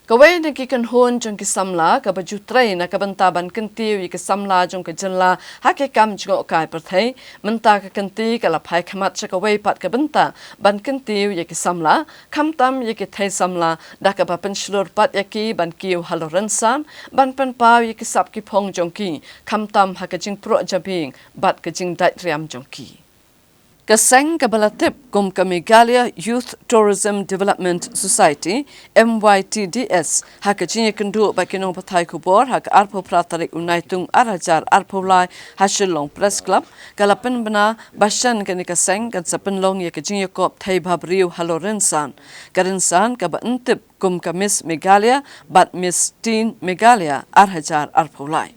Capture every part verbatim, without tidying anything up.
Kawei na ki kynhun jong ki samla kaba ju trei na ka bynta ban kyntiew ïa ki samla jong ka jylla ha ki kam jngohkai pyrthei, mynta ka kynti ka la phai khmat sha kawei pat ka bynta ban kyntiew ïa ki samla, khamtam ïa ki thei samla, da kaba pynshlur pat ïa ki ban kiew halor rynsan, ban pynpaw ïa ki sap ki phong jong ki, khamtam ha ka jingproh jabieng bad ka jingdait riam jong ki. Ka seng kaba la tip kum ka Meghalaya Youth Tourism Development Society, M Y T D S, ha ka jingïakynduh bad ki nongpathai khubor ha ka arphew phra tarik u Naitung ar hajar arphew lai ha Shillong Press Club, ka la pynbna ba shen kane ka seng kan sa pynlong ïa ka jingïakop thei bhabriew halor rynsan, ka rynsan kaba yn tip kum ka Miss Meghalaya bad Miss Teen Meghalaya ar hajar arphew lai.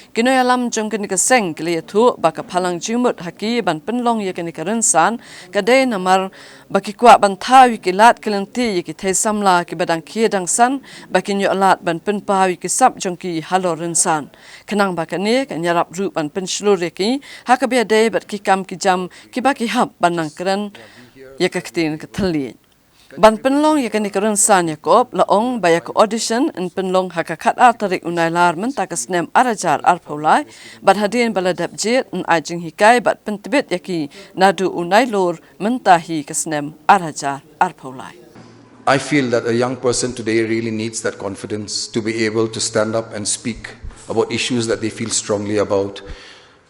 Ki nongïalam jong kane ka seng ki la ïathuh ba ka phalang jingmut ha ki ban pynlong ïa kane ka rynsan ka dei namar ba ki kwah ban thaw ïa ki lad ki lynti ïa ki thei samla kiba dang khie dang san ba kin ïoh lad ban pynpaw ïa ki sap jong ki halor rynsan. Khnang ba kane kan ïarap ruh ban pynshlur ïa ki ha kaba ïadei bad ki kam ki jam kiba ki hap ban nang kren ïa ka ktien ka thylliej. Ban pynlong ïa kane ka rynsan ïakop, la ong ba ïa ka audition yn pynlong ha ka khatar tarik u Nailar mynta ka snem ar hajar arphew lai, bad hadien ba la dep jied yn ai jinghikai bad pyntbit ïa ki naduh u Nailur mynta hi ka snem ar hajar arphew lai. I feel that a young person today really needs that confidence to be able to stand up and speak about issues that they feel strongly about,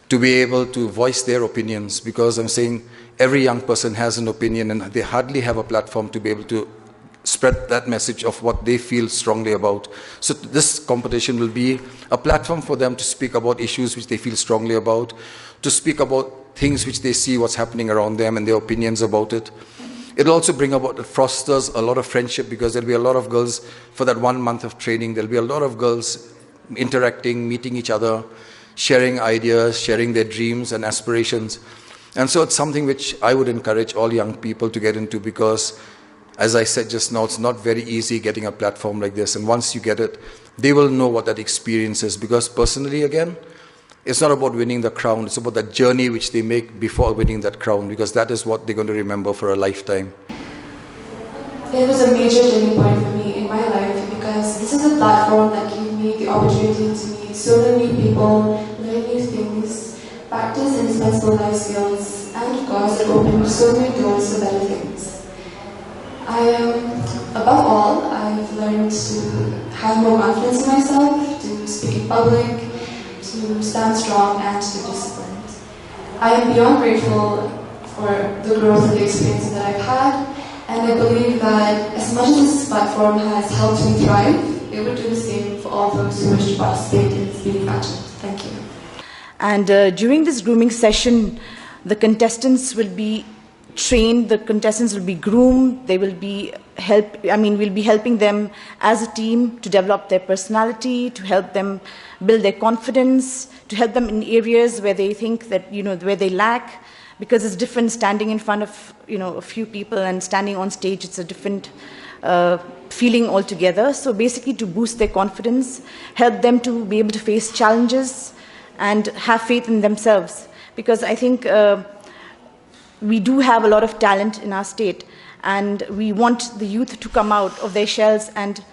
to be able to voice their opinions, because I'm saying every young person has an opinion and they hardly have a platform to be able to spread that message of what they feel strongly about. So this competition will be a platform for them to speak about issues which they feel strongly about, to speak about things which they see what's happening around them and their opinions about it. It'll also bring about, it fosters a lot of friendship, because there'll be a lot of girls, for that one month of training, there'll be a lot of girls interacting, meeting each other, sharing ideas, sharing their dreams and aspirations. And so it's something which I would encourage all young people to get into, because, as I said just now, it's not very easy getting a platform like this. And once you get it, they will know what that experience is. Because personally, again, it's not about winning the crown, it's about the journey which they make before winning that crown, because that is what they're going to remember for a lifetime. It was a major turning point for me in my life because this is a platform that gave me the opportunity to meet so many people, learn new things, practice indispensable life skills, and of course, it opened so many doors for better things. I am, above all, I've learned to have more confidence in myself, to speak in public, to stand strong, and to be disciplined. I am beyond grateful for the growth and the experiences that I've had, and I believe that as much as this platform has helped me thrive, it would do the same for all those who wish to participate in this beauty pageant. Thank you. And uh, during this grooming session, the contestants will be trained, the contestants will be groomed, they will be help, I mean, we'll be helping them as a team to develop their personality, to help them build their confidence, to help them in areas where they think that, you know, where they lack, because it's different standing in front of, you know, a few people and standing on stage, it's a different uh, feeling altogether. So basically to boost their confidence, help them to be able to face challenges and have faith in themselves. Because I think uh, we do have a lot of talent in our state, and we want the youth to come out of their shells, and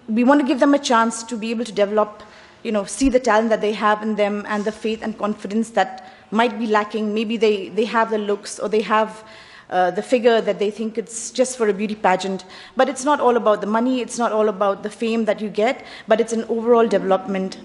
we want to give them a chance to be able to develop, you know, see the talent that they have in them and the faith and confidence that might be lacking. Maybe they, they have the looks or they have uh, the figure that they think it's just for a beauty pageant. But it's not all about the money, it's not all about the fame that you get, but it's an overall development